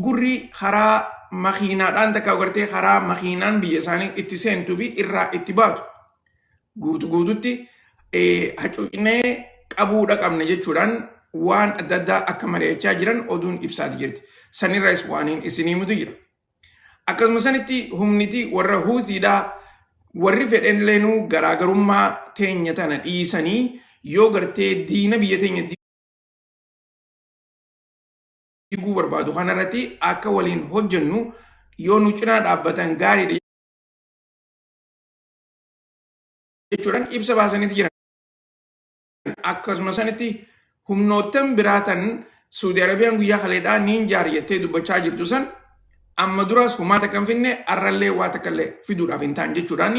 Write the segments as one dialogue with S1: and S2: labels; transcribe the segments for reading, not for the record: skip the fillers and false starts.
S1: Uggurri karaa makiinaadhaan takka gartee karaa makiinaan biyya isaanii itti seentuu fi irraa itti baatu guutu guututti hacuucnee qabuudha qabna jechuudhaan waan adda addaa akka mari'achaa jiran oduun ibsaati jirti. Sanirraas waaniin isinii himutu jira. Akkasuma sanitti humniti warra Huuthiidhaa warri fedhenleenuu garaagarummaa teenya tana dhiisanii yoo gartee diina biyya teenya diiguu barbaadu kanarratti akka waliin hojjennu yoo nu cinaa dhaabbatan gaariidha jechuudhaan ibsa baasaniiti jiran. Akkasuma sanitti humnoottan biraa tan Suudi Arabiyaan guyyaa kaleedhaa niin jaari jettee dubbachaa jirtu san amma duraas humaa takka hin finne, arrallee waa takka illee fiduudhaaf hin ta'an jechuudhaan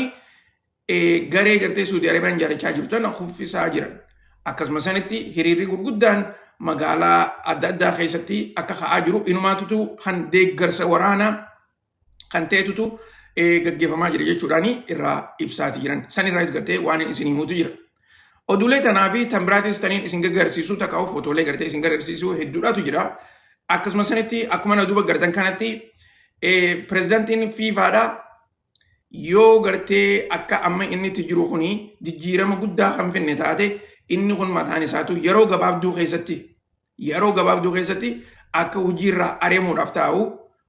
S1: garee gartee Suudi Arabiyaan jaarachaa jirtu tana kuffisaa jiran. Akkasuma sanitti hiriirri gurguddaan magaalaa adda addaa keessatti akka ka'aa jiru, inumaatutu kan deeggarsa waraanaa kan ta'etutu gaggeeffamaa jira jechuudhaan irraa ibsaati jiran. San irraas gartee waan isin himuutu jira. Oduulee tanaa fi tan biraatis taniin isin gargaarsiisuu takka footoolee gartee isin gargaarsiisuu hedduudhaatu jira. Akkasuma sanitti akkuma na duuba gartan kanatti pirezidaantiin FIFAdha yoo gartee akka amma inni itti jiru kuni jijjiirama guddaa kan finne taate, inni kun mataan isaatu yeroo gabaabduu keessatti akka hojiirraa areemuudhaaf taa'u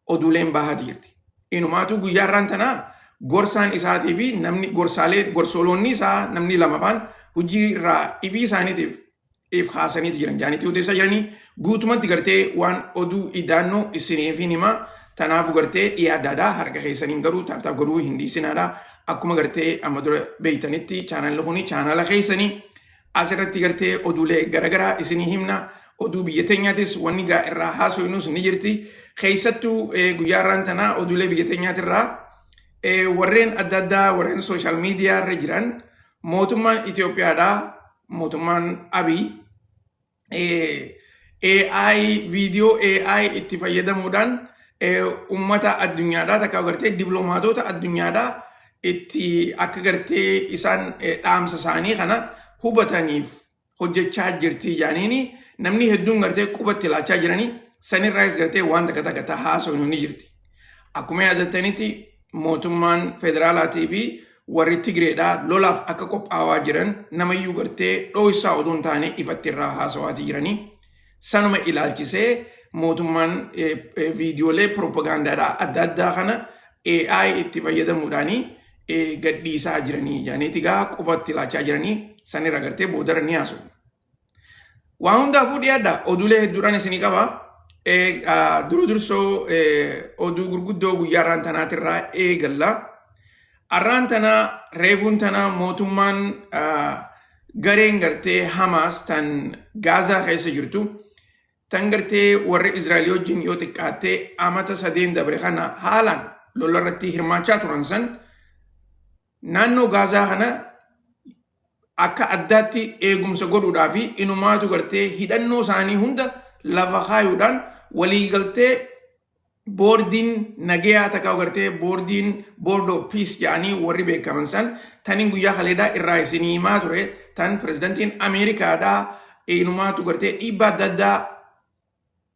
S1: oduuleen bahaati jirti. Inumaatu guyyaa irraan tanaa gorsaan isaatii fi namni gorsaalee gorsoloonni isaa namni lamafaan hojii irraa ifii isaaniitiif if kaasaniiti jiran jaaniitii odeessaa jiranii. Guutumatti gartee waan oduu idaannoo isiniif hin hima. Tanaafu gartee dhiyaaddaadha, harka keessaniin garuu tap tap godhuu hin dhiisinaadha. Akkuma gartee amma dura beeytanitti chaanalli kuni chaanala keessanii, asirratti gartee oduulee garaagaraa isinii himna. Oduu biyya teenyaatis wanni gaa irraa haasofnus ni jirti. Keessattuu guyyaa irraan tanaa oduulee biyya teenyaatirraa warreen adda addaa, warreen social media irra jiran, mootummaan Itoophiyaadhaa, mootummaan Abiy AI, viidiyoo AI itti fayyadamuudhaan ummata addunyaadhaa takka gartee diploomaatota addunyaadhaa itti akka gartee isaan dhaamsa isaanii kana hubataniif hojjechaa jirti jaaniini namni hedduun gartee qubatti laachaa jiranii. Sanirraayis gartee waan takka takka ta haasofnu ni jirti. Akkuma yaadattanitti mootummaan federaalaatii fi warri Tigreedhaa lolaaf akka qophaawaa jiran namayyuu gartee dhooysaa odoo hin taane ifatti irraa haasawaatii jiranii. Sanuma ilaalchisee mootummaan viidiyoolee piroopagaandaadhaa adda addaa kana AI itti fayyadamuudhaanii gadhiisaa jiranii jaaniiti gaa qubatti laachaa jiranii. Sanirra gartee boodara ni haasofna. Waan hundaafuu dhiyaadha, oduulee hedduudhaan isinii qaba. Dura dursoo oduu gurguddoo guyyaa har'aan tanaatirraa eegalla. Har'aan tana, reefuun tana, mootummaan gareen gartee Hamaas tan Gaazaa keessa jirtu, tan gartee warra Israa'el wajjin yoo xiqqaattee amata 3 dabre kana haalaan lola irratti hirmaachaa turan san, naannoo Gaazaa kana akka addaatti eegumsa godhuudhaa fi inumaatu gartee hidhannoo isaanii hunda lafa kaayuudhaan waliigaltee boordiin nagayaa takka gartee boordiin Board of Peace jedhanii warri beekaman san, taniin guyyaa kaleedaa irraa isinii himaa ture, tan pirezidantiin Ameerikaadhaa inumaatu gartee dhiibbaa adda addaa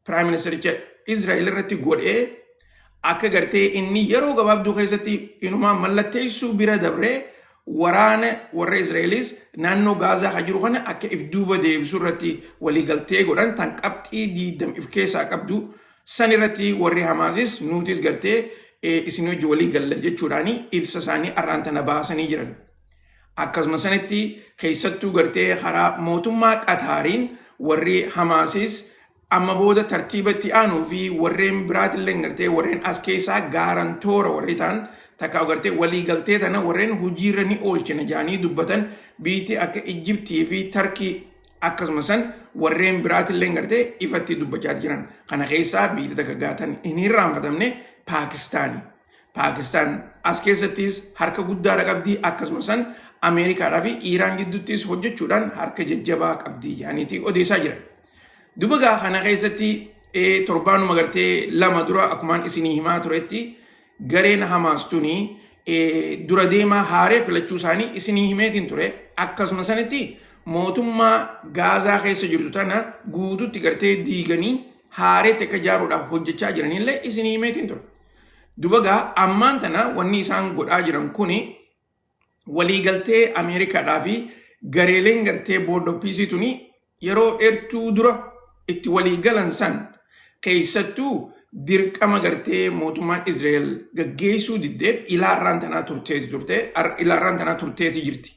S1: prime ministericha Israa'el irratti godhee akka gartee inni yeroo gabaabduu keessatti inumaa mallatteessuu bira dabree waraana warra Israa'elis naannoo Gaazaa kan jiru kana akka if duuba deebisuu irratti waliigaltee godhan, tan qabxii 20 if keessaa qabdu san irratti warri Hamaasis nuutis gartee isin hojii walii galla jechuudhaani ibsa isaanii har'aan tana baasanii jiran. Akkasuma sanitti keessattuu gartee karaa mootummaa Qataariin warri Hamaasis amma booda tartiiba itti aanuu fi warreen biraatillee gartee warreen as keessaa guarantor warri ta'an takka gartee waliigaltee tana warreen hojiirra ni oolchina jedhanii dubbatan, biitti akka Ijjiptii fi Tarkii akkasuma san warreen biraatillee gartee ifatti dubbachaa jiran. Kana keessaa biyyi takka gaatan hin irraanfatamne Paakistaani. Paakistaan as keessattis harka guddaadha qabdi, akkasuma san Ameerikaadhaa fi Iiraan gidduuttis hojjechuudhaan harka jajjabaa qabdi jedhaniiti odeessaa jiran. Duba gaa kana keessatti torbaanuma gartee 2 dura akkumaan isinii himaa turetti gareen Hamaas tuni dura deemaa haaree filachuu isaanii isinii himeetiin ture. Akkasuma sanitti mootummaa Gaazaa keessa jirtu tana guututti gartee diiganii haareetti akka ijaaruudhaaf hojjechaa jiranillee isinii himeetiin ture. Duba gaa ammaan tana wanni isaan godhaa jiran kuni waliigaltee Ameerikaadhaa fi gareeleen gartee Board of Peace tuni yeroo dheertuu dura itti waliigalan san, keessattuu dirqama gartee mootummaan Israa'el gaggeessuu diddeef ilaarraan tanaa turteeti turte, ilaarraan tanaa turteeti jirti.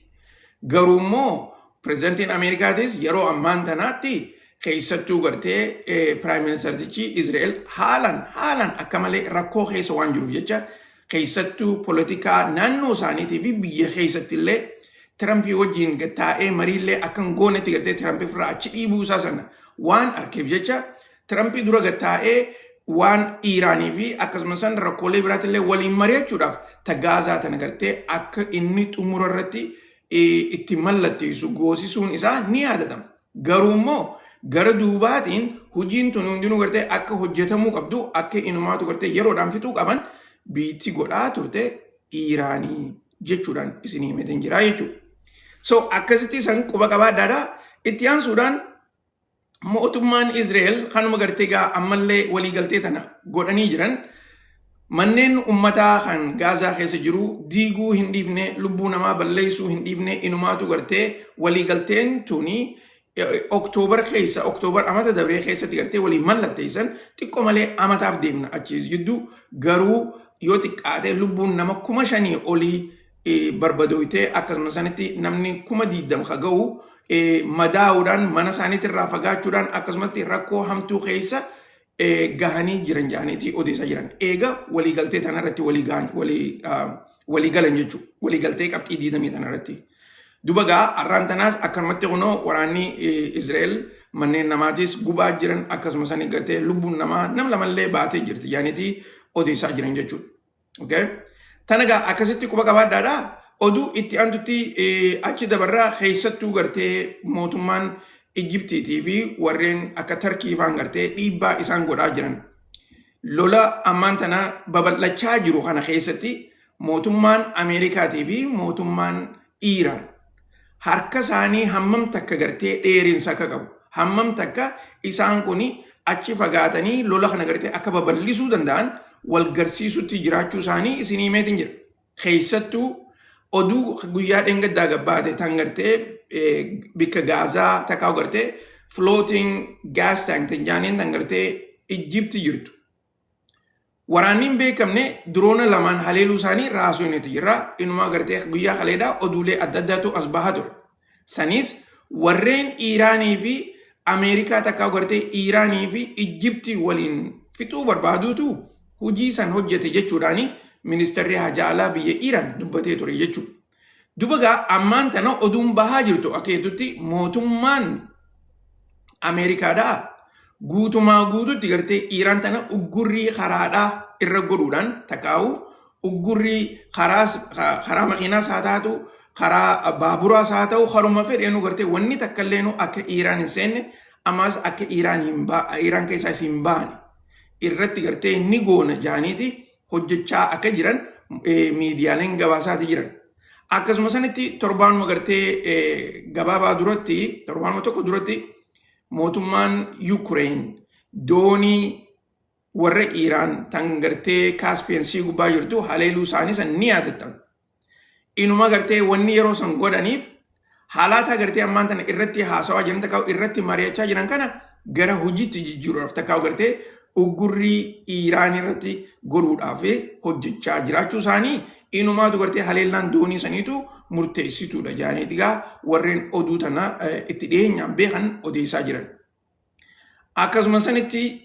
S1: Garuu immoo pirezidantiin Ameerikaatis yeroo ammaan tanaatti keessattuu gartee prime ministertichi Israa'el haalan haalan akka malee rakkoo keessa waan jiruuf jecha, keessattuu poolitikaa naannoo isaaniitii fi biyya keessatti illee Tirampii wajjin taa'ee mariillee akka hin goonetti gartee Tirampii ofirraa achi dhiibuu isaa sana waan arkeef jecha, Tirampii dura taa'ee waan Iiraanii fi akkasumas san rakkoolee biraatti illee waliin mari'achuudhaaf ta Gaazaa tana gartee akka inni xumura irratti itti mallatteessu goosisuun isaa ni yaadatama. Garuu immoo gara duubaatiin hojiin tun hundinuu gartee akka hojjetamuu qabdu, akka inumaatu gartee yeroodhaan fixuu qaban biitti godhaa turte Iiraanii jechuudhaan isin himeetiin jira jechuudha. So akkasitti san quba qabaadhaadha. Itti aansuudhaan mootummaan Israa'el kanuma gartee gaa ammallee waliigaltee tana godhanii jiran, manneen ummataa kan Gaazaa keessa jiru diiguu hin dhiifne, lubbuu namaa balleessuu hin dhiifne. Inumaatu gartee waliigalteen tuni Oktoobar keessa, Oktoobar amata dabree keessatti gartee waliin mallatteessan xiqqoo malee amataaf deemna achiis jidduu, garuu yoo xiqqaate lubbuun nama 5,000 olii barbadooytee, akkasuma sanitti namni 20,000 ka ga'u madaa'uudhaan, mana isaaniitirraa fagaachuudhaan, akkasumatti rakkoo hamtuu keessa gahanii jiran jedhaniiti odeessaa jiran. Eega waliigaltee tanarratti walii galan jechuudha. Waliigaltee qabxii 20 tanarratti. Duba gaa har'aan tanaas akkanumatti kunoo waraanni Israa'el manneen namaatis gubaa jiran, akkasuma sani gartee lubbuun namaa nam lamallee baatee jirti jedhaniiti odeessaa jiran jechuudha. Okay? Tana gaa akkasitti quba qabaadhaadha. Oduu itti aantutti achi dabarraa, keessattuu gartee mootummaan Ijiptiitii fi warreen akka Tarkii faan gartee dhiibbaa isaan godhaa jiran. Lola ammaan tana babal'achaa jiru kana keessatti mootummaan Ameerikaatii fi mootummaan Iiraan harka isaanii hammam takka gartee dheerinsa akka qabu, hammam takka isaan kun achi fagaatanii lola kana gartee akka babal'isuu danda'an wal garsiisutti jiraachuu isaanii isinii himeetiin jira. Keessattuu oduu guyyaa dheengaddaa gabbaate tan gartee bikka Gaazaa takkaa gartee floating gas tank tan jaaniin tan gartee Ijjipti jirtu. Waraanni hin beekamne diroona lamaan haleeluu isaanii raasuunitu jira. Inumaa gartee guyyaa kaleedhaa oduulee adda addaatu as bahaa ture. Sanis warreen Iiraanii fi Ameerikaa takkaa gartee Iiraanii fi Ijjipti waliin fixuu barbaaduutu hojii san hojjete jechuudhaani ministeerri haajaa alaa biyya Iiraan dubbatee ture jechuudha. Duba gaa ammaan tana oduun bahaa jirtu akka jettutti, mootummaan Ameerikaadhaa guutumaa guututti gartee Iiraan tana uggurrii karaadhaa irra godhuudhaan, takkaa'u uggurrii karaa makiinaas haa taatu, karaa baaburaas haa ta'u, karuma fedheenu gartee wanni takka illeenuu akka Iiraan hin seenne, ammas akka Iiraan hin Iiraan keessaas hin baane irratti gartee ni goona jaaniiti hojjechaa akka jiran miidiyaaleen gabaasaati jiran. Akkasuma sanitti torbaanuma gartee gabaabaa duratti, torbaanuma tokko duratti, mootummaan Yukureen doonii warra Iiraan tan gartee Caspian Sea gubbaa jirtu haleeluu isaanii san ni yaadattan. Inuma gartee wanni yeroo san godhaniif haalaataa gartee ammaan tana irratti haasawaa jiran takkaa irratti mari'achaa jiran kana gara hojiitti jijjiiruudhaaf, takkaa gartee uggurrii Iiraan irratti godhuudhaaf hojjechaa jiraachuu isaanii, inumaatu gartee haleellaan doonii saniitu murteessituudha jedhanii gaa warreen oduu tana itti dhiyeenyaan beekan odeessaa jiran. Akkasuma sanitti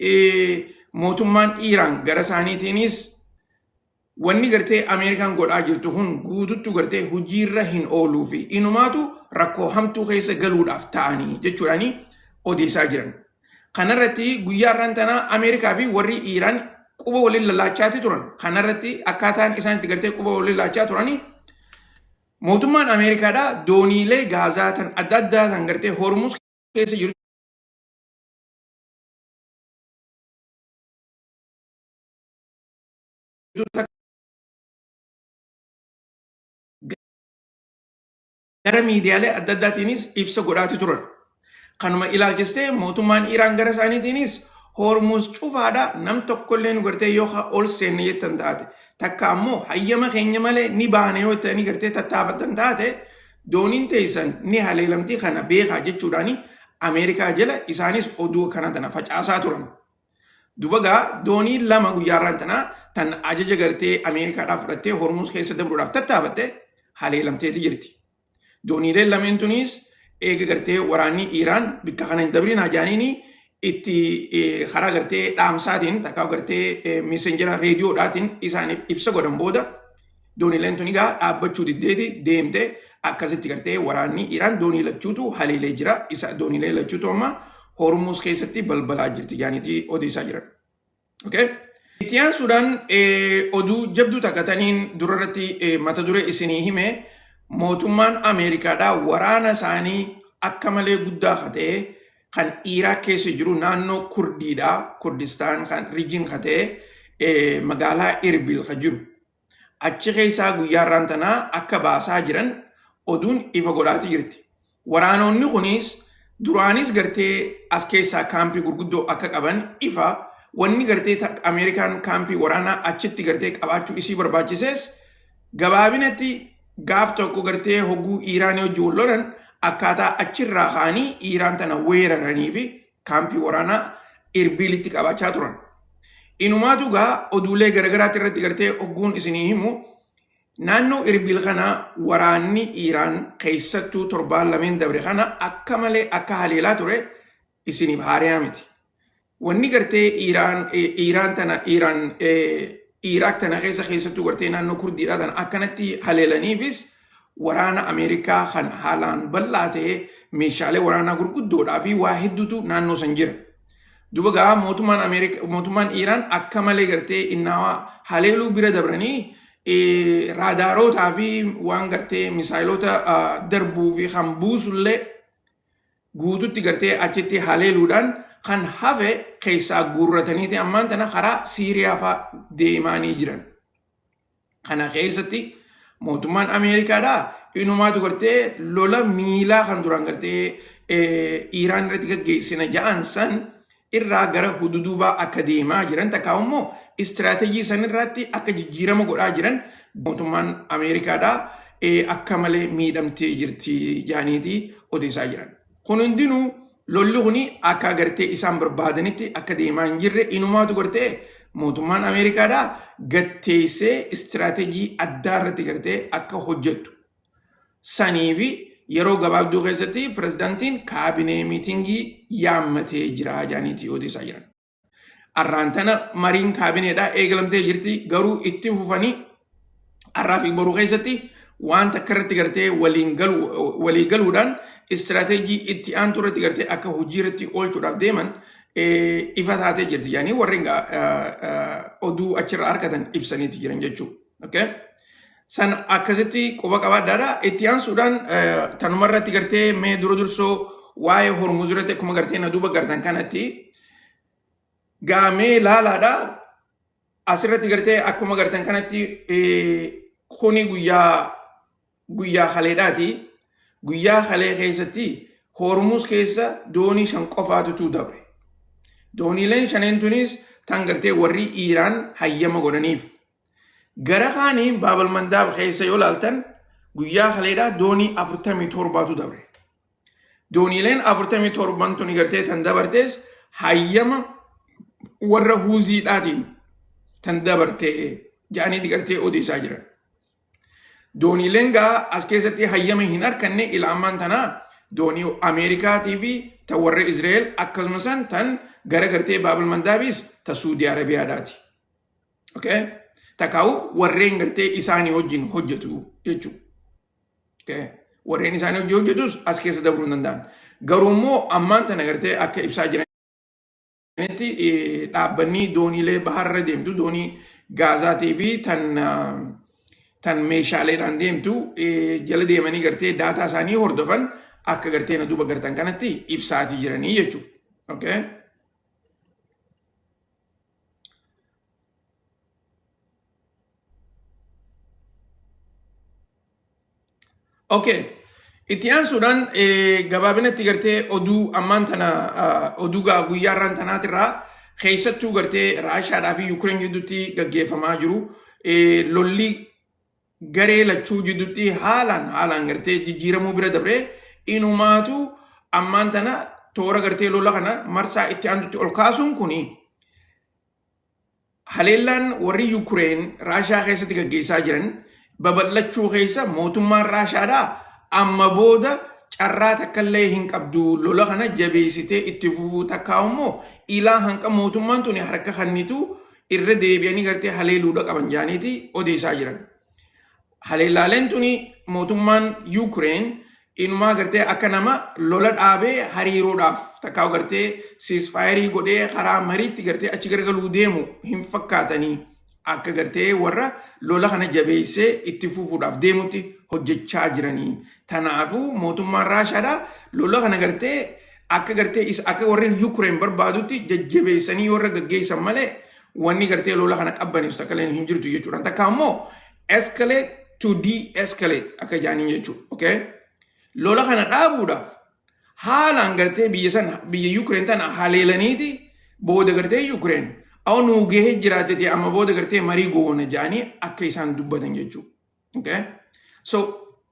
S1: mootummaan Iiraan gara isaaniitiinis wanni gartee Ameerikaan godhaa jirtu kun guututtu gartee hojiirra hin ooluu fi inumaatu rakkoo hamtuu keessa galuudhaaf ta'anii jechuudhaani odeessaa jiran. Kanarratti guyyaa har'aan tanaa Ameerikaa fi warri Iiraan quba waliin lallaachaati turan. Kanarratti akkaataan isaan itti gartee quba waliin laachaa turanii, mootummaan Ameerikaadhaa dooniilee Gaazaa tan adda addaa tan gartee Hormuz keessa jirtu gara miidiyaalee adda addaatiinis ibsa godhaati turan. Kanuma ilaalchistee mootummaan Iraan gara isaaniitiinis Hormuz cufaadha, nam tokkollee nu gartee yoo ol seenne jettan taate, takka ammoo hayyama keenya malee ni baane yoo ta'anii gartee tattaafattan taate, dooniin teessan ni haleelamtii, kana beekaa jechuudhaani Ameerikaa jala isaanis oduu kana tana facaasaa turan. Duba gaa doonii lama guyyaarraan tanaa tan ajaja gartee Ameerikaadhaa fudhattee Hormuz keessa dabruudhaaf tattaafatte haleelamteeti jirti. Dooniileen lameen tunis eega gartee waraanni Iiraan bikka kana hin dabrin hajaaniini itti karaa gartee dhaamsaatiin takkaa gartee messenjera reediyoodhaatiin isaaniif ibsa godhan booda, dooniileen tuni gaa dhaabbachuu diddeeti deemte. Akkasitti gartee waraanni Iiraan doonii lachuutu haleelee jira. Isa dooniilee lachuutu amma Hormuz keessatti balbalaa jirti jaaniitii odeessaa jiran. Okay? Itti aansuudhaan oduu jabduu takka taniin durarratti mata duree isinii hime, mootummaan Ameerikaadhaa waraana isaanii akka malee guddaa ka ta'e kan Iraak keessa jiru naannoo Kurdiidhaa, Kurdistaan kan region ka ta'e, magaalaa Irbil ka jiru. Achi keessaa guyyaa irraan tanaa akka baasaa jiran oduun ifa godhaati jirti. Waraanonni kunis duraanis gartee as keessaa kaampii gurguddoo akka qaban ifa. Wanni gartee Ameerikaan kaampii waraanaa achitti gartee qabaachuu isii barbaachisees gabaabinatti gaaf tokko gartee hogguu Iiraanii wajjin wal lolan akkaataa achirraa ka'anii Iiraan tana weeraranii fi kaampii waraanaa Irbiilitti qabaachaa turan. Inumaatu gaa oduulee garagaraatti irratti gartee hogguun isinii himu, naannoo Irbiil kana waraanni Iiraan keessattuu torbaan lameen dabre kana akka malee akka haleelaa ture isiniif haariyaa miti. Wanni gartee Iiraan tana Iiraan Iraak tana keessa keessattuu gartee naannoo Kurdiidhaa tana akkanatti haleelaniifis waraana Ameerikaa kan haalaan bal'aa ta'e, meeshaalee waraanaa gurguddoodhaa fi waa hedduutu naannoo san jira. Duba gaa mootummaan Ameerika, mootummaan Iiraan akka malee gartee innaawaa haleeluu bira dabranii raadaarootaa fi waan gartee misaayilota darbuu fi kan buusullee guututti gartee achitti haleeluudhaan kan hafe keessaa guurrataniiti ammaan tana karaa Siiriyaa fa'aa deemaanii jiran. Kana keessatti mootummaan Ameerikaadhaa inumaatu gartee lola miilaa kan duraan gartee Iiraan irratti gaggeessina ja'an san irraa gara hududuubaa akka deemaa jiran, takkaa immoo istiraateejii san irratti akka jijjiirama godhaa jiran, mootummaan Ameerikaadhaa akka malee miidhamtee jirti jaaniitii odeessaa jiran. Kun hundinuu lolli kuni akka gartee isaan barbaadanitti akka deemaa hin jirre, inumaatu gartee mootummaan Ameerikaadhaa gatteessee istiraateejii addaa irratti gartee akka hojjettu sanii fi yeroo gabaabduu keessatti pirezidaantiin cabinet meetingii yaammatee jira jaaniitii odeessaa jiran. Arraan tana mariin kaabineedhaa eegalamtee jirti, garuu itti fufanii har'aa fi boruu keessatti waan takka irratti gartee waliin galu walii galuudhaan istiraateejii itti aantu irratti gartee akka hojii irratti oolchuudhaaf deeman ifa taatee jirti jaanii warreen oduu achirraa argatan ibsaniiti jiran jechuudha. Okay? San akkasitti quba qabaadhaadha. Itti aansuudhaan tanuma irratti gartee mee dura dursoo waa'ee Hormuz irratti akkuma gartee na duuba gartan kanatti gaamee laalaadha. Asirratti gartee akkuma gartan kanatti kuni guyyaa kaleedhaati. Guyyaa kalee keessatti Hormuz keessa doonii shan qofaatu dabre. Dooniileen shaneen tunis tan gartee warri Iiraan hayyama godhaniif. Gara kaaniin Baabal Mandaab keessa yoo laaltan guyyaa kaleedhaa doonii 47tu dabre. Dooniileen 47n tuni gartee tan dabartes hayyama warra Huuziidhaatiin tan dabarte jedhanii gartee odeessaa jiran. Dooniileen gaa as keessatti hayyama hin arkanne ila ammaan tanaa doonii Ameerikaatii fi ta warra Israa'el, akkasumas tan gara gartee Baabal Mandaabiis ta Suudii Arabiyaadhaati. Okay? Takaawu warreen gartee isaanii wajjin hojjetu jechuudha. Okay? Warreen isaanii wajjin hojjetus as keessa dabruu hin danda'an. Garuu immoo ammaan tana gartee akka ibsaa jiranitti dhaabbanni dooniilee baharra deemtu, doonii Gaazaatii fi tan meeshaaleedhaan deemtu jala deemanii gartee daataa isaanii hordofan akka gartee na duuba gartan kanatti ibsaatii jiranii jechuudha. Okay? Okay. Itti aansuudhaan gabaabinatti gartee oduu ammaan tana oduu guyyaa irraan tanaatirraa Keessattuu gartee Raashaadhaa fi Yuukireen gidduutti gaggeeffamaa jiru. Lolli garee lachuu gidduutti haalaan haalaan gartee jijjiiramuu bira dabree inumaatu ammaan tana toora gartee lola kana marsaa itti aantutti ol kaasuun kuni haleellaan warri Yuukireen Raashaa keessatti gaggeessaa jiran babal'achuu keessa mootummaan Raashaadhaa amma booda carraa takkallee hin qabdu lola kana jabeessitee itti fufuu takkaa immoo ilaa hanqa mootummaan tuni harka kannitu irra deebi'anii gartee haleeluudha qaban jaaniiti odeessaa jiran. Haleellaaleen tuni mootummaan Yuukireen inumaa gartee akka nama lola dhaabee hariiroodhaaf takkaa gartee siisfaayerii godhee karaa mariitti gartee achi garagaluu deemu hin fakkaatanii akka gartee warra lola kana jabeessee itti fufuudhaaf deemutti hojjechaa jiranii. Tanaafuu mootummaan Raashaadhaa lola kana gartee akka gartee isa akka warri Yuukireen barbaadutti jajjabeessanii warra gaggeessan malee wanni gartee lola kana qabbaneessu takka illee hin jirtu jechuudha. Takka ammoo escalate to de-escalate akka jaaniin jechuudha. Okay? Lola kana dhaabuudhaaf haalaan gartee biyya sana biyya Yuukireen tana haleelaniiti booda gartee Yuukireen aw nuu gahee jiraatete amma booda gartee marii goona jaanii akka isaan dubbatan jechuudha. Okay? So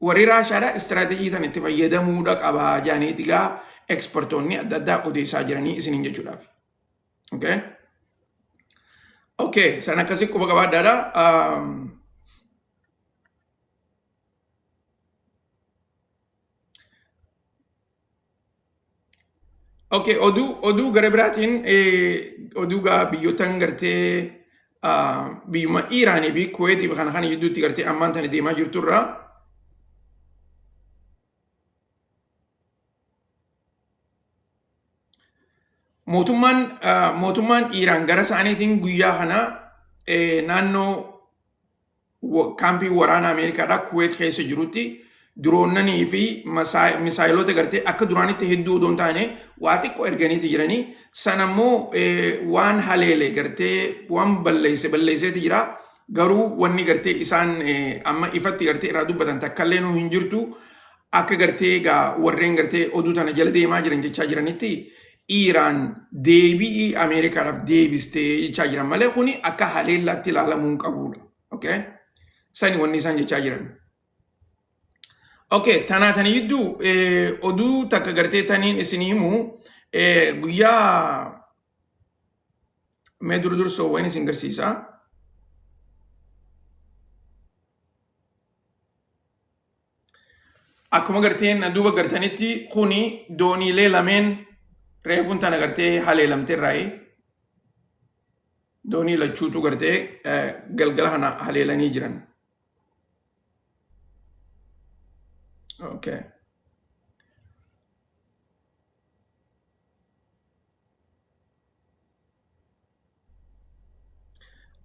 S1: warri Raashaadha istiraatejii tana itti fayyadamuudha qabaa jaaniiti gaa ekspertoonni adda addaa odeessaa jiranii isiniin jechuudhaaf. Okay? Okay, san akkasii quba qabaadhaadha. Okay, oduu gara biraatiin oduu gaa biyyoottan gartee biyyuma Iiraanii fi Kuweetii fi kana kana gidduutti gartee ammaan tana deemaa jirturraa mootummaan Iiraan gara isaaniitiin guyyaa kana naannoo kaampii waraana Ameerikaadhaa Kuweet keessa jirutti diroonnanii fi misaayilota gartee akka duraanitti hedduu odoo hin taane waa xiqqoo erganiiti jiranii sana immoo waan haleele gartee waan balleesse balleesseeti jira. Garuu wanni gartee isaan amma ifatti gartee irraa dubbatan takkallee nuu hin jirtu. Akka gartee egaa warreen gartee oduu tana jala deemaa jiran jechaa jiranitti Iiraan deebii Ameerikaadhaaf deebistee jechaa jiran malee kuni akka haleellaatti ilaalamuu hin qabudha. Okay? Sani wanni isaan jechaa jiran. Okay, tanaa tani jidduu oduu takka gartee taniin isin himu guyyaa mee dur dursoo wayin isin garsiisa. Akkuma gartee na duuba gartanitti kuni dooniilee lameen reefuun tana gartee haleelamte irraayi. Doonii lachuutu gartee galgala kana haleelanii jiran. Okay.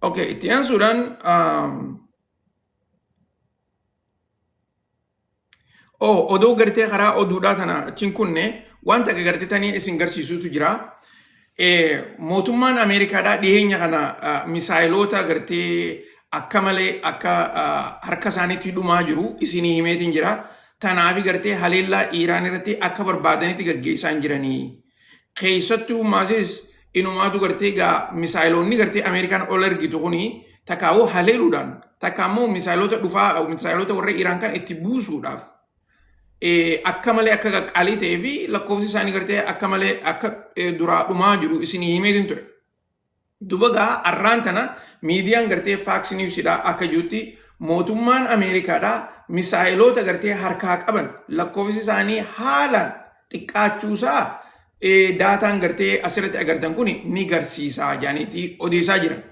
S1: Okay, itti aansuudhaan Oh, odoo gartee karaa oduudhaa tana achiin kunne waan takka gartee taniin isin garsiisutu jira. Mootummaan Ameerikaadhaa dhiyeenya kana misaayiloota gartee akka malee akka harka isaaniitti dhumaa jiru isinii himeetiin jira. Tanaafi gartee haleellaa Iiraan irratti akka barbaadanitti gaggeessaa hin jiranii. Keessattuu maasis inumaatu gartee gaa misaayiloonni gartee Ameerikaan ol ergitu kuni takkaawuu haleeluudhaan takka ammoo misaayiloota dhufaa misaayiloota warra Iraan kan itti buusuudhaaf akka malee akka qaqqaalii ta'ee fi lakkoofsi isaanii gartee akka malee akka duraa dhumaa jiru isinii himeetiin ture. Duba gaa arraan tana miidiyaan gartee Fox Newsdha akka jirutti mootummaan Ameerikaadha misaayiloota gartee harkaa qaban lakkoofsi isaanii haalaan xiqqaachuusaa daataan gartee asirratti agartan kun ni garsiisaa jedhaniiti odeessaa jiran.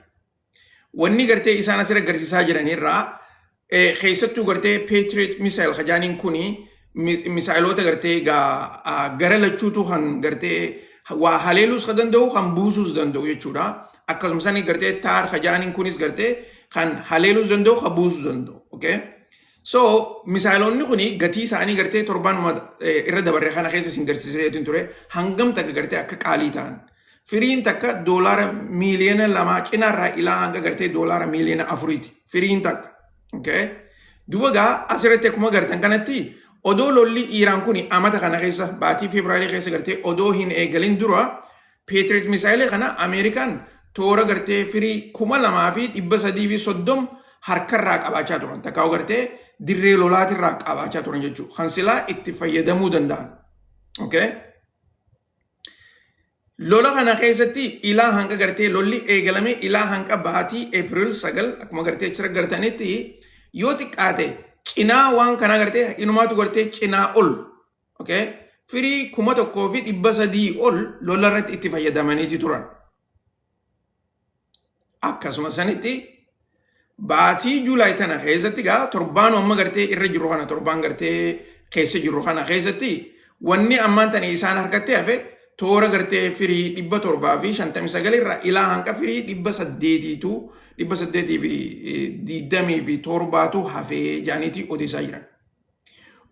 S1: Wanni gartee isaan asirra agarsiisaa jiran irraa keessattuu gartee Patriot missile kajaaniin kuni misaayiloota gartee gara lachuutu kan gartee waa haleeluus kan danda'u kan buusuus danda'u jechuudha. Akkasuma sani gartee taar kajaaniin kunis gartee kan haleeluus danda'u kan buusuus danda'u. Okay? So misaayiloonni kuni gatii isaanii gartee torbaanuma irra dabarre kana keessa isin garsiiseetiin ture hangam takka gartee akka qaalii ta'an. Firiin takka $2 miiliyoona cinaarraa ilaa hanga gartee $4 miiliyooniiti. Firiin takka. Okay? Duba gaa asirratti akkuma gartan kanatti odoo lolli Iiraan kuni amata kana keessa baatii Febraarii keessa gartee odoo hin eegalin dura Patriot misaayilii kana Ameerikaan toora gartee firii 2330 harkarraa qabaachaa turan. Takkaa gartee dirree lolaatirraa qabaachaa turan jechuudha. Kan silaa itti fayyadamuu danda'an. Okay? Lola kana keessatti ilaa hanga gartee lolli eegalame ilaa hanga baatii April 9 akkuma gartee achirra gartanitti yoo xiqqaate cinaa waan kanaa gartee inumaatu gartee cinaa ol, okay, firii 1300 ol lola irratti itti fayyadamaniiti turan. Akkasuma sanitti baatii Juulaay tana keessatti gaa torbaan amma gartee irra jiru kana, torbaan gartee keessa jiru kana keessatti, wanni ammaan tana isaan harkatti hafe toora gartee firii 759 irraa ilaa hanga firii 800tu 827tu hafee jaaniitii odeessaa jiran.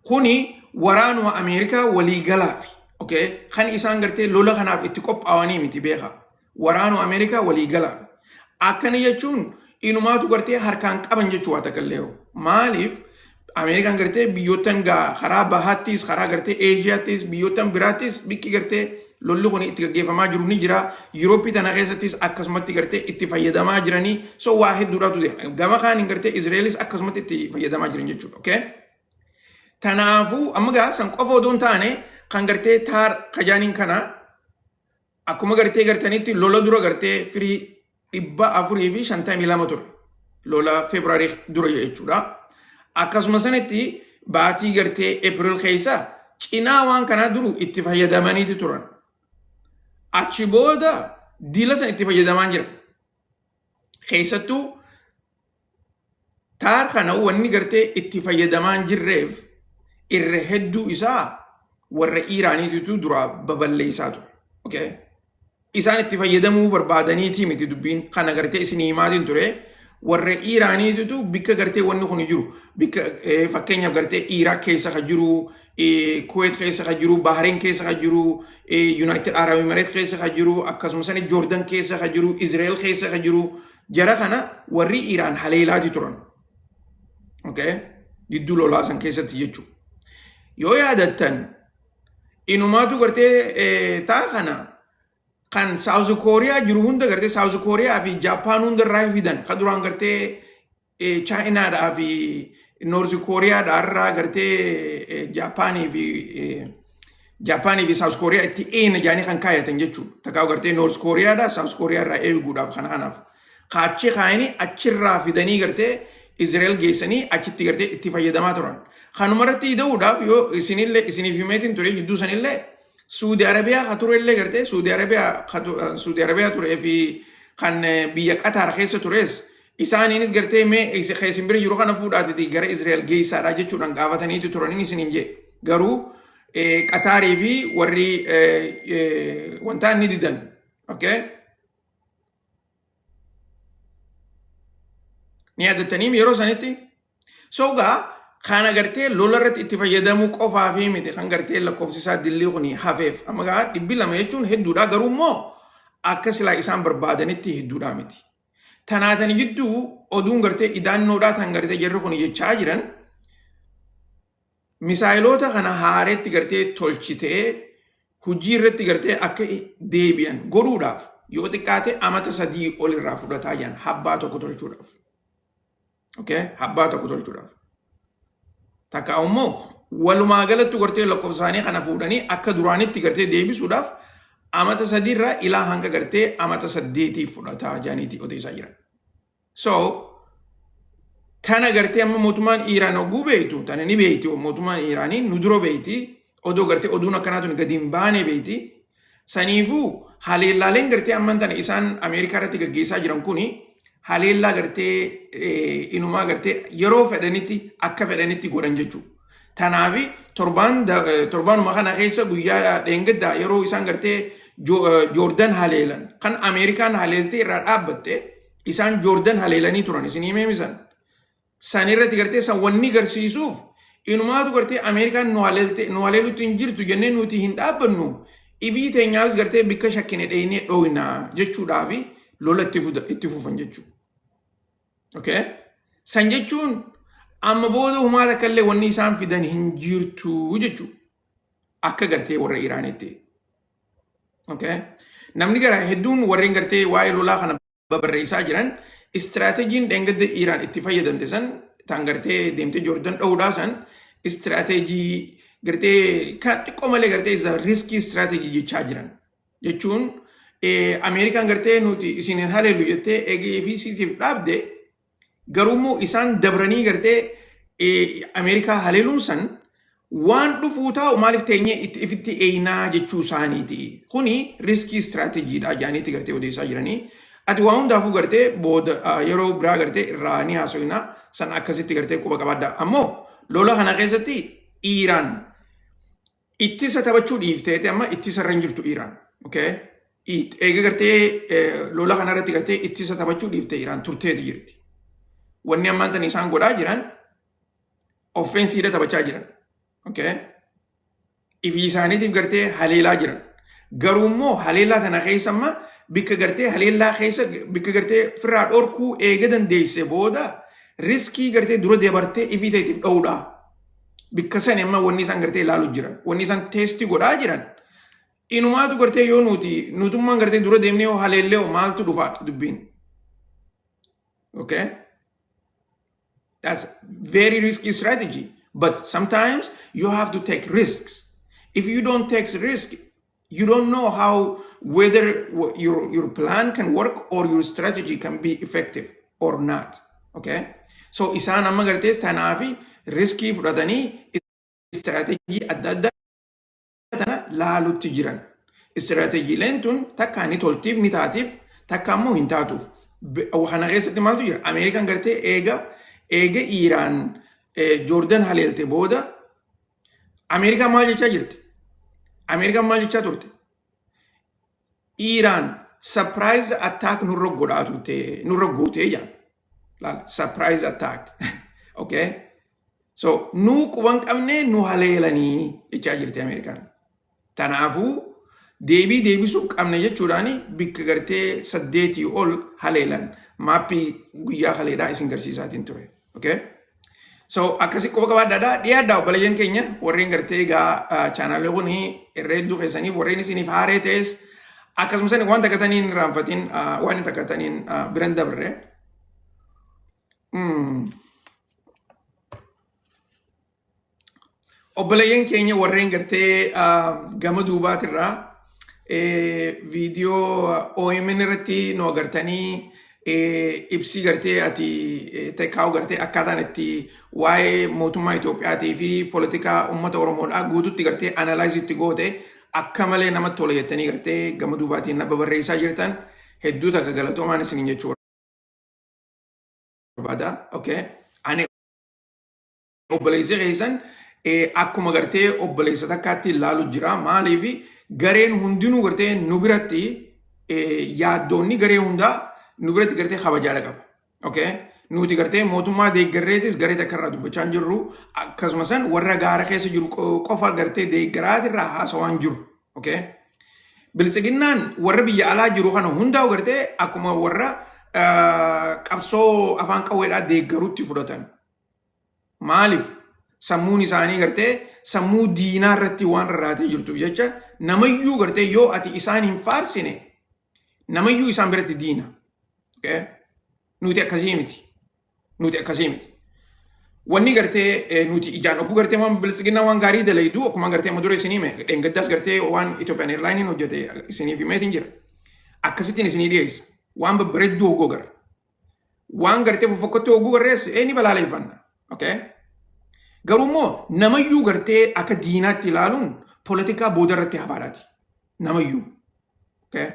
S1: Kuni waraanuma Ameerikaa waliigalaafi. Okay? Kan isaan gartee lola kanaaf itti qophaa'anii miti, beeka. Waraanuma Ameerikaa waliigalaafi. Akkana jechuun inumaatu gartee harkaan qaban jechuu waa takka illee. Maaliif Ameerikaan gartee biyyoottan gaa karaa bahaattis, karaa gartee Eeshiyaattis, biyyoottan biraattis bikki gartee lolli kun itti gaggeeffamaa jiru ni jira. Yurooppii tana keessattis akkasumatti gartee itti fayyadamaa jiranii, so waa hedduudhaatu deema. Gama kaaniin gartee Izraelis akkasumatti itti fayyadamaa jiran jechuudha. Okay? Tanaafuu amma gaa san qofa odoo hin taane, kan gartee THAAD kajaaniin kana akkuma gartee gartanitti lola dura gartee firii 452 ture. Lola Febraarii dura jechuudha. Akkasuma sanitti baatii gartee April keessa cinaa waan kanaa duru itti fayyadamaniiti turan. Achi booda diila san itti fayyadamaa jira. Keessattuu THAAD kana wanni gartee itti fayyadamaa hin jirreef irra hedduu isaa warra Iiraaniititu duraa baballeessaa ture. Okay? Isaan itti fayyadamuu barbaadaniitii miti dubbiin kana gartee isin himaatiin ture. Warra Iiraaniititu bikka gartee wanni kun jiru, bikka fakkeenyaaf gartee Iraaq keessa ka jiru, Kuwait keessa ka jiru, Bahrain keessa ka jiru, United Arab Emirates keessa ka jiru, akkasumas Jordan keessa ka jiru, Israel keessa ka jiru, jara kana warri Iraan haleelaati turan. Okay? Gidduu lolaa san keessatti jechuudha. Yoo yaadattan, inumaatu gartee taa kana kan South Korea jiru hunda gartee South Korea fi Japan hunda irraa fidan, kan duraan gartee Chaayinaadhaa fi North Koreaadhaa irraa gartee Japaanii fi South Korea itti eena jaanii kan kaayatan jechuudha. Takkaa gartee North Koreaadhaa South Korea irraa eeguudhaaf kana kanaaf. Kaachi kaayanii achirraa fidanii gartee Israel geessanii achitti gartee itti fayyadamaa turan. Kanuma irratti ida'uudhaaf, yoo isinillee isiniif himeetiin ture, jidduu sanillee Suudi Arabiyaa ka turellee gartee Suudi Arabiyaa turee fi kan biyya Qatar keessa tures, isaaniinis gartee mee isin bira jiru kana fuudhaatiti gara Israel geessaadha jechuudhaan gaafataniitu turaniin isiniin jee. Garuu Qataarii fi warri wanta inni didan. Okay? Ni yaadattanii yeroo sanitti? So gaa kana gartee lola irratti itti fayyadamuu qofaa fi miti kan gartee lakkoofsi isaa dillii kun hafeef. Amma gaa 200 jechuun hedduudha, garuu immoo akka silaa isaan barbaadanitti hedduudha miti. Tanaatan jidduu oduun gartee idaannoodhaa tan gartee jarri kun jechaa jiran, misaayiloota kana haareetti gartee tolchitee hojii irratti gartee akka deebi'an godhuudhaaf yoo xiqqaate amata 3 ol irraa fudhataa jiran habbaa tokko tolchuudhaaf. Okay? Habbaa tokko tolchuudhaaf. Takka immoo walumaa galatti gartee lakkoofsa isaanii kana fuudhanii akka duraanitti gartee deebisuudhaaf amata 3rraa ilaa hanga gartee amata 8 fudhataa jiraniiti odeessaa jiran. So tana gartee amma mootummaan Iiraan oguu beektu, tana ni beekti, mootummaan Iiraanii nu dura beekti, odoo gartee oduun akkanaa tun gadi hin baane beekti. Saniifuu haleellaaleen gartee amman tana isaan Ameerikaa irratti gaggeessaa jiran kuni haleellaa gartee inumaa gartee yeroo fedhanitti akka fedhanitti godhan jechuudha. Tanaafi torbaanuma kana keessa guyyaa dheengaddaa yeroo isaan gartee Joordan haleelan, kan Ameerikaan haleeltee irraa dhaabbatte, isaan Joordan haleelanii turan isin himee misan. San irratti gartee san wanni garsiisuuf inumaatu gartee Ameerikaan nu haleelte, nu haleelutti hin jirtu jennee nuti hin dhaabbannu, ifii teenyaas gartee bikka shakkine dheeynee dhooynaa jechuudhaafi lola itti fufan jechuudha. Okay? San jechuun amma booda humaa takka illee wanni isaan fidan hin jirtu jechuudha. Akka gartee warra Iraanitti. Okay? Namni gara hedduun warreen gartee waa'ee lolaa kana babarreessaa jiran, istiraateejiin dheengadda Iiraan itti fayyadamte san, tan gartee deemtee Joordan dha'uudhaa san, istiraateejii gartee kan xiqqoo malee gartee isa risky strategy jechaa jiran. Jechuun Ameerikaan gartee nuti isin hin haleellu jettee eegee fi siitiif dhaabde, garuummoo isaan dabranii gartee Ameerikaa haleeluun san waan dhufuu taa'u maaliif teenyee itti ifitti eeynaa jechuu isaaniiti. Kuni risky strategydha jaaniitti gartee odeessaa jiranii. Ati waa hundaafuu gartee booda yeroo biraa gartee irraa ni haasofna, san akkasitti gartee quba qabaadha. Ammoo lola kana keessatti Iiraan ittisa taphachuu dhiifteeti, amma ittisa irra hin jirtu Iiraan. Okay? Eega gartee lola kana irratti gartee ittisa taphachuu dhiiftee Iiraan turteeti jirti. Wanni ammaan tan isaan godhaa jiran offenseiidha taphachaa jiran. Okay? Ifii isaaniitiif gartee haleelaa jiran. Garuu immoo haleellaa tana keessa amma bikka gartee haleellaa keessa bikka gartee firraa dhorkuu eega dandeesse booda risk gartee dura dabartee ifii ta'eetiif dha'uudha. Bikka sani amma wanni isaan gartee ilaalu jiran. Wanni isaan test godhaa jiran. Inumaatu gartee yoo nuti nutummaan gartee dura deemnee yoo haleellee hoo maaltu dhufaadha dubbiin. Okay? That's very risky strategy. But sometimes you have to take risks. If you don't take risk, you don't know how whether your plan can work or your strategy can be effective or not. Okay? So isaan amma gartee tanaafi risk fudhatanii istiraatejii adda addaa tana laalutti jiran. Istirateejiileen tun takka ni toltiif, ni taatiif, takka ammoo hin taatuuf. Kana keessatti maaltu jira? Ameerikaan gartee eega Iiraan Joordan haleelte booda Ameerikaan maal jechaa jirti? Ameerikaan maal jechaa turte? Iiraan surprise attack nurra godhaa turte, nurra gootee jaan. Laal, surprise attack. Okay? So nu quban qabnee nu haleelanii jechaa jirti Ameerikaan. Kanaafuu deebii deebisuuf qabne jechuudhaan bikka gartee saddeetii ol haleelan map guyyaa haleedhaa isin garsiisaatiin ture. Okay? So akkasii quba qabaadhaadha. Dhiyaadhaa, obboleeyyan keenya warreen gartee egaa chaanaalee kun irra hedduu keessaniif, warreen isiniif haaree ta'es akkasumas waan takkataniin irraanfatiin, waan takkataniin biran dabarre. Obboleeyyan keenya warreen gartee gama duubaatirraa viidiyoo OMN irratti nu agartanii, ibsii gartee ati taakaa'u gartee akkaataan itti waa'ee mootummaa Itoophiyaatii fi poolitikaa uummata Oromoodhaa guututti gartee analyze itti goote akka malee namatti tola jettanii gartee gama duubaatiin na babarreessaa jirtan, hedduu takka galatoomaan isiniin jechuu barbaada. Okay. Ani obboleessi keessan akkuma gartee obboleessa takkaatti ilaalu jira. Maaliif? Gareen hundinuu gartee nu biratti, yaaddoonni garee hundaa nu biratti gartee kabajaadha qaba. Okay? Nuti gartee mootummaa deeggarreetis garee takka irraa dubbachaa hin jirru, akkasuma san warra gaara keessa jiru qofa gartee deeggaraatirraa haasawaa hin jiru. Okay? Biltsiginnaan warra biyya alaa jiru kana hundaa'u gartee akkuma warra qabsoo afaan qawweedhaa deeggarutti fudhatan. Maaliif? Sammuun isaanii gartee sammuu diinaa irratti waan rarraatee jirtuuf jecha namayyuu gartee yoo ati isaan hin faarsine namayyuu isaan biratti diina. Okay? Nuti akkasii miti. Nuti akkasii miti. Wanni gartee nuti ijaan ogguu gartee waan biltsiginnaa waan gaarii dalaydu, akkuma gartee amma dura isinii hime, dheengaddaas gartee waan Ethiopian Airlineiin hojjete isiniif himeetiin jira. Akkasittiin isinii dhiyeessa. Waan babbareedduu hoggoo garra. Waan gartee fofokkottuu hogguu garrees ni balaaleeffanna. Okay? Garuu immoo namayyuu gartee akka diinaatti ilaaluun poolitikaa booda irratti hafaadhaati. Namayyuu. Okay?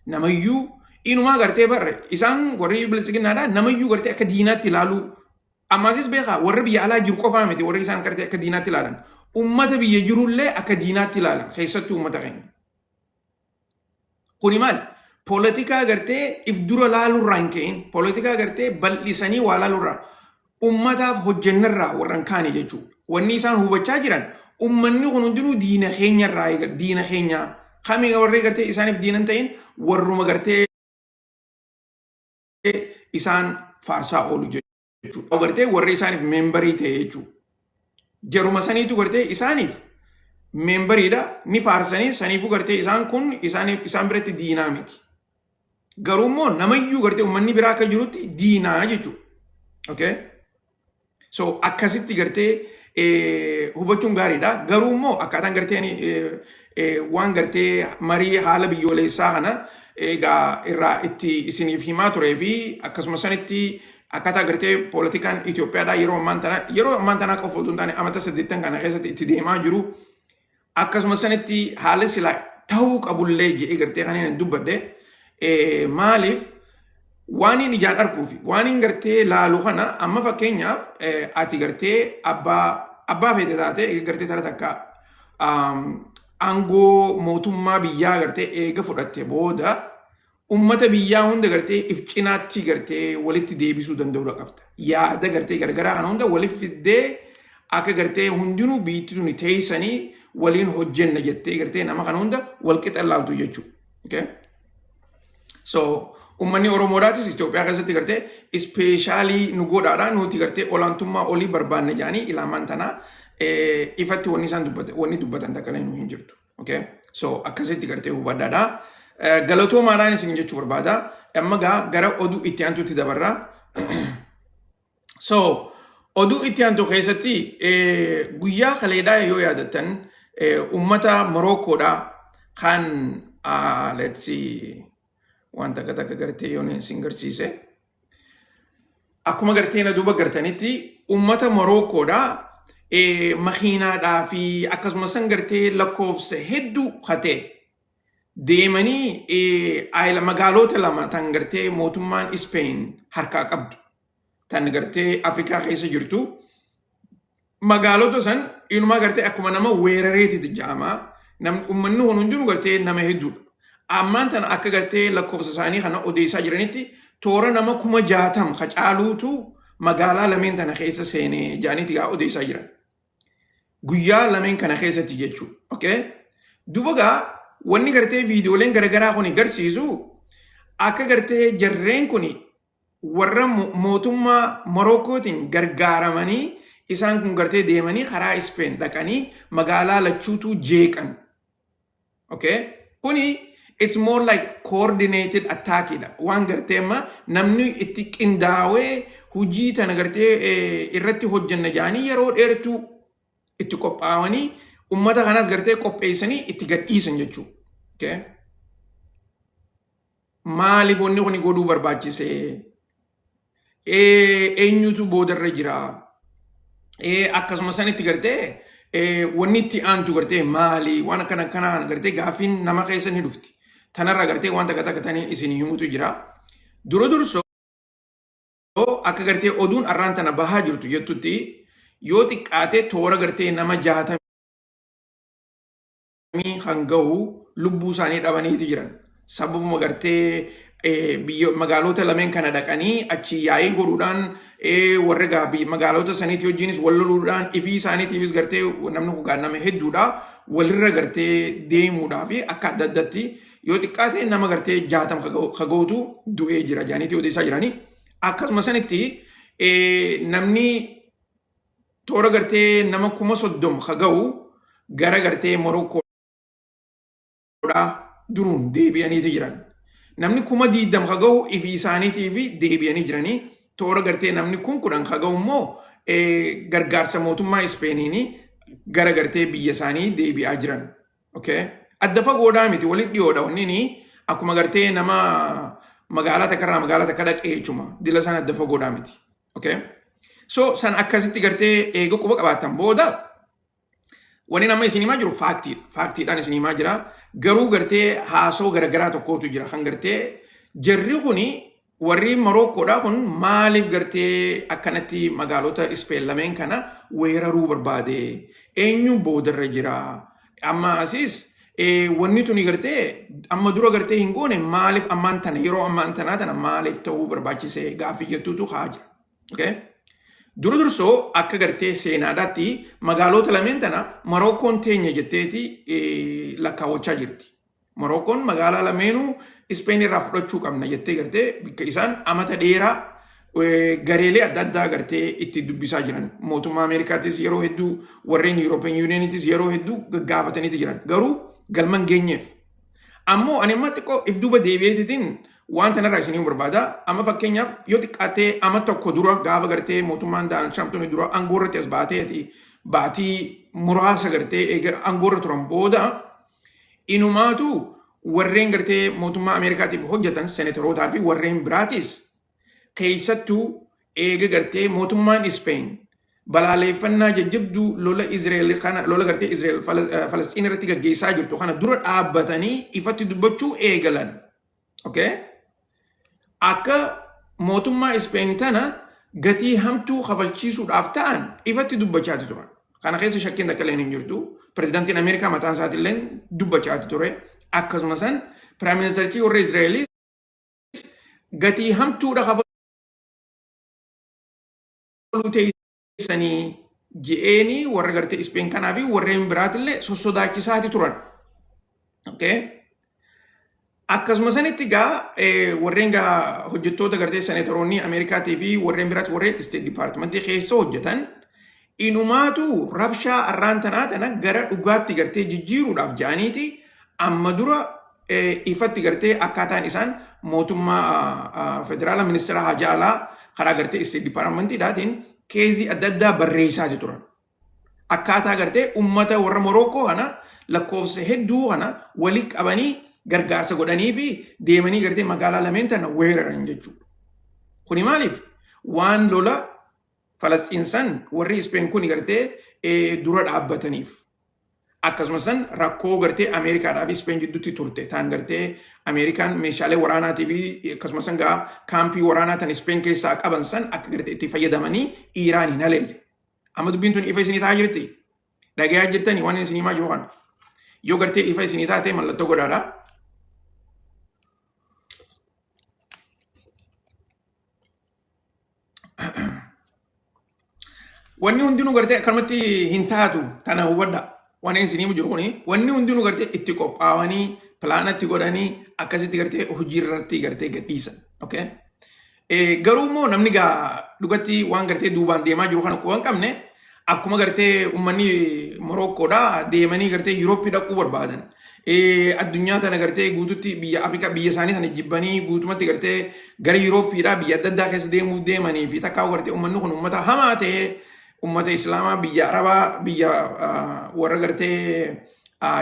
S1: Namayyuu inumaa gartee barre isaan warri biltsiginnaadhaa namayyuu gartee akka diinaatti ilaaluu. Ammaasis beekaa, warra biyya alaa jiru qofaa miti warri isaan gartee akka diinaatti ilaalan. Ummata biyya jirullee akka diinaatti ilaalan, keessattuu ummata keenya. Kuni maali? Poolitikaa gartee if dura laaluurraa hin ka'in, poolitikaa gartee bal'isanii waa laaluurraa, ummataaf hojjennarraa warra hin kaane jechuudha. Wanni isaan hubachaa jiran ummanni kun hundinuu diina keenyarraa, diina keenyaa. Kami warri gartee isaaniif diina hin ta'in? Warruma gartee isaan faarsaa oolu jechuudha. Gartee warri isaaniif member ta'e jechuudha. Jaruma saniitu gartee isaaniif Memberiidha ni faarsanii, saniifuu gartee isaan kun isaan biratti diinaa miti. Garuu immoo namayyuu gartee uummanni biraa akka jirutti diinaa jechuudha. Okay? So akkasitti gartee hubachuun gaariidha. Garuu immoo akkaataan gartee waan gartee marii haala biyyoolessaa kana egaa irraa itti isiniif himaa turee fi akkasuma sanitti akkaataa gartee poolitikaan Itoophiyaadhaa yeroo ammaan tanaa qofa otoo hin taane amata 80 kana keessatti itti deemaa jiru, akkasuma sanitti haala sila ta'uu qabullee jedhee gartee kan inni dubbadhe, maaliif waan inni ijaan arguu fi waan inni gartee laalu kana. Amma fakkeenyaaf ati gartee abbaa feete taate gartee tara takka aangoo mootummaa biyyaa gartee eega fudhatte booda ummata biyyaa hunda gartee if cinaatti gartee walitti deebisuu danda'uudha qabda. Yaada gartee gargaraa kana hunda walitti fiddee akka gartee hundinuu biitti tuni teessanii waliin hojjenna jettee gartee nama kana hunda wal qixa laaltu jechuudha. Okay? So uummanni Oromoodhaatis Itoophiyaa keessatti gartee special nu godhaadha, nuti gartee olaantummaa olii barbaanne jedhanii ilaamaan tanaa ifatti wanni isaan dubbatan, wanni dubbatan takka illee nu hin jirtu. Okay? So akkasitti gartee hubadhaadha. Galatoomaadhaan isin jechuu barbaada. Amma gaa gara oduu itti aantutti dabarra. So oduu itti aantu keessatti guyyaa kaleedhaa yoo yaadattan uummata Moroccoodhaa kan, let's see, waan takka takka gartee yoon isin garsiise. Akkuma gartee na duuba gartanitti uummata Moroccoodhaa makiinaadhaa fi akkasumas san gartee lakkoofsa hedduu hatee deemanii magaalota lama tan gartee mootummaan Spain harkaa qabdu tan gartee Afrikaa keessa jirtu, magaalota san inumaa gartee akkuma nama weerareeti jedhama. Namni uummanni kun hundinuu gartee nama hedduudha. Ammaan tana akka gartee lakkoofsa isaanii kana odeessaa jiranitti toora nama 60,000 ka caaluutu magaalaa lameen tana keessa seenee jedhaniiti gaa odeessaa jiran. Guyyaa lameen kana keessatti jechuudha. Okay? Duba gaa wanni gartee viidiyooleen garaagaraa kun garsiisu akka gartee jarreen kun warra mootummaa Morookootiin gargaaramanii isaan kun gartee deemanii karaa Ispeen dhaqanii magaalaa lachuutu jeeqan. Okay? Kuni it's more like coordinated attackidha. Waan gartee amma namni itti qindaawee hujii tana gartee irratti hojjenna jedhanii yeroo dheertuu itti qophaa'anii ummata kanas gartee qopheessanii itti gadhiisan jechuudha. Okay? Maaliif wanni kuni godhuu barbaachise? Eenyutu boodarra jira? Akkasuma sanitti gartee wanni itti aantu gartee maali? Waan akkana akkanaan gartee gaaffiin nama keessa ni dhufti. Tanarra gartee waan takka takka taniin isin himutu jira. Dura dursoo akka gartee oduun arraan tana bahaa jirtu jettutti yoo xiqqaate toora gartee nama 60 kan gahu lubbuu isaanii dhabaniiti jiran. Sababuma gartee biyya magaalota lameen kana dhaqanii achi yaa'ii godhuudhaan warra gaa magaalota saniitii wajjinis wal loluudhaan ifii isaaniitiifis gartee namni kun nama hedduudha walirra gartee deemuudhaa fi akka adda addatti yoo xiqqaate nama gartee 60 ka gahutu du'ee jira jedhaniiti odeessaa jiranii. Akkasuma sanitti namni toora gartee nama 30,000 ka gahu gara gartee Morokkoodhaa duruun deebi'aniiti jiran. Namni 20,000 ka gahu ifii isaaniitii fi deebi'anii jiranii, toora gartee namni 10,000 ka gahu immoo gargaarsa mootummaa Ispeeniini gara gartee biyya isaanii deebi'aa jiran. Okay? Adda fagoodhaa miti, walitti dhiyoodha, wanni ni akkuma gartee nama magaalaa takka irraa magaalaa takka dhaqee jechuuma. Dila sana adda fagoodhaa miti. Okay? So san akkasitti gartee eega quba qabaatan booda wanni nama isin himaa jiru factiidha. Factiidhaan isin himaa jira. Garuu gartee haasoo garagaraa tokkotu jira. Kan gartee jarri kuni warri Morokkoodhaa kun maaliif gartee akkanatti magaalota Ispeen lameen kana weeraruu barbaade? Eenyu boodarra jira? Amma asis wanni tuni gartee amma dura gartee hin goone, maaliif ammaan tana, yeroo ammaan tanaa tana maaliif ta'uu barbaachise gaaffii jettuutu haa jira. Okay? Dura dursoo akka gartee seenaadhaatti magaalota lameen tana Morokkoon teenya jetteeti lakkaawwachaa jirti. Morokkoon magaalaa lameenuu Ispeen irraa fudhachuu qabna jettee gartee bakka isaan amata dheeraa gareelee adda addaa gartee itti dubbisaa jiran. Mootummaa Ameerikaattis yeroo hedduu, warreen European Unionitis yeroo hedduu gaggaafataniiti jiran. Garuu galma hin geenyeef. Ammoo ani amma xiqqoo if duuba deebi'eetitiin waan tanarraa isinii barbaada. Amma fakkeenyaaf yoo xiqqaattee ama tokko dura, gaafa gartee mootummaan Donald Trump tuni dura aangoo irratti as baateeti, baatii muraasa gartee eega aangoo irra turan booda, inumaatu warreen gartee mootummaa Ameerikaatiif hojjetan, senetarootaa fi warreen biraatis, keessattuu eega gartee mootummaan Ispeen balaaleeffannaa jajjabduu lola Izrael kana, lola gartee Izrael Falasxiin irratti gaggeessaa jirtu kana dura dhaabbatanii ifatti dubbachuu eegalan. Okay? Akka mootummaa Ispeen tana gatii hamtuu kafalchiisuudhaaf ta'an ifatti dubbachaati turan. Kana keessa shakkiin takka illee hin jirtu. Pirezidaantiin Ameerikaa mataan isaatillee dubbachaati ture. Akkasuma san Prime Ministerichi warra Izraelis gatii hamtuudha kafaluu teessanii je'eenii warra gartee Ispeen kanaa fi warreen biraatillee sossodaachisaati turan. Okay? Akkasuma sanitti gaa warreen gaa hojjettoota gartee seneetoroonni Ameerikaatii fi warreen biraatti, warreen State Departmentii keessa hojjetan, inumaatu rabshaa arraan tanaa tana gara dhugaatti gartee jijjiiruudhaaf ja'aniiti amma dura ifatti gartee akkaataan isaan mootummaa federaala, ministeera haajaa alaa karaa gartee State Departmentiidhaatiin keezii adda addaa barreessaati turan. Akkaataa gartee ummata warra Morookoo kana lakkoofsa hedduu kana walitti qabanii gargaarsa godhanii fi deemanii gartee magaalaa lameen tana weeraran jechuudha. Kuni maaliif? Waan lola Falasxiin san warri Ispeen kuni gartee dura dhaabbataniif. Akkasumas san rakkoo gartee Ameerikaadhaa fi Ispeen jidduutti turte taan gartee Ameerikaan meeshaalee waraanaatii fi akkasumas san gaa kaampii waraanaa tan Ispeen keessaa qaban san akka gartee itti fayyadamanii Iiraan hin haleelle. Amma dubbiin tun ifa isinii ta'aa jirti. Dhagayaa jirtanii waan isinii himaa jiru kana? Yoo gartee ifa isinii taate mallattoo godhaadha. Wanni hundinuu gartee akkanumatti hin taatu, tana hubadha. Waan inni isinii himu jiru kuni, wanni hundinuu gartee itti qophaa'anii, pilaanatti godhanii, akkasitti gartee hojii irratti gartee gadhiisan. Okay? Garuu immoo namni gaa dhugatti waan gartee duubaan deemaa jiru kana quba hin qabne, akkuma gartee uummanni Morokkoodha deemanii gartee Yurooppii dhaquu barbaadan. Addunyaa tana gartee guututti, biyya Afrikaa, biyya isaanii tana jibbanii guutumatti gartee gara Yurooppiidha biyya adda addaa keessa deemuuf deemanii fi takkaa gartee uummanni kun uummata hamaa ta'ee, uummata Islaamaa biyya Arabaa, biyya warra gartee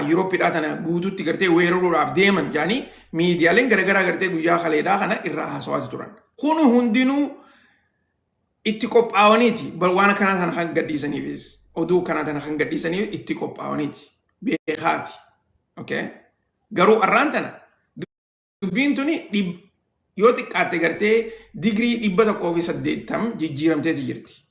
S1: Yurooppiidhaa tana guututti gartee weeraruudhaaf deeman jedhanii miidiyaaleen garaagaraa gartee guyyaa kaleedhaa kana irraa haasawaati turan. Kun hundinuu itti qophaa'aniiti. Waan akkanaa tana kan gadhiisaniifis, oduu akkanaa tana kan gadhiisaniif itti qophaa'aniiti. Beekaati. Okay? Garuu arraan tana dubbiin tuni yoo xiqqaatte gartee digirii 180 jijjiiramteeti jirti.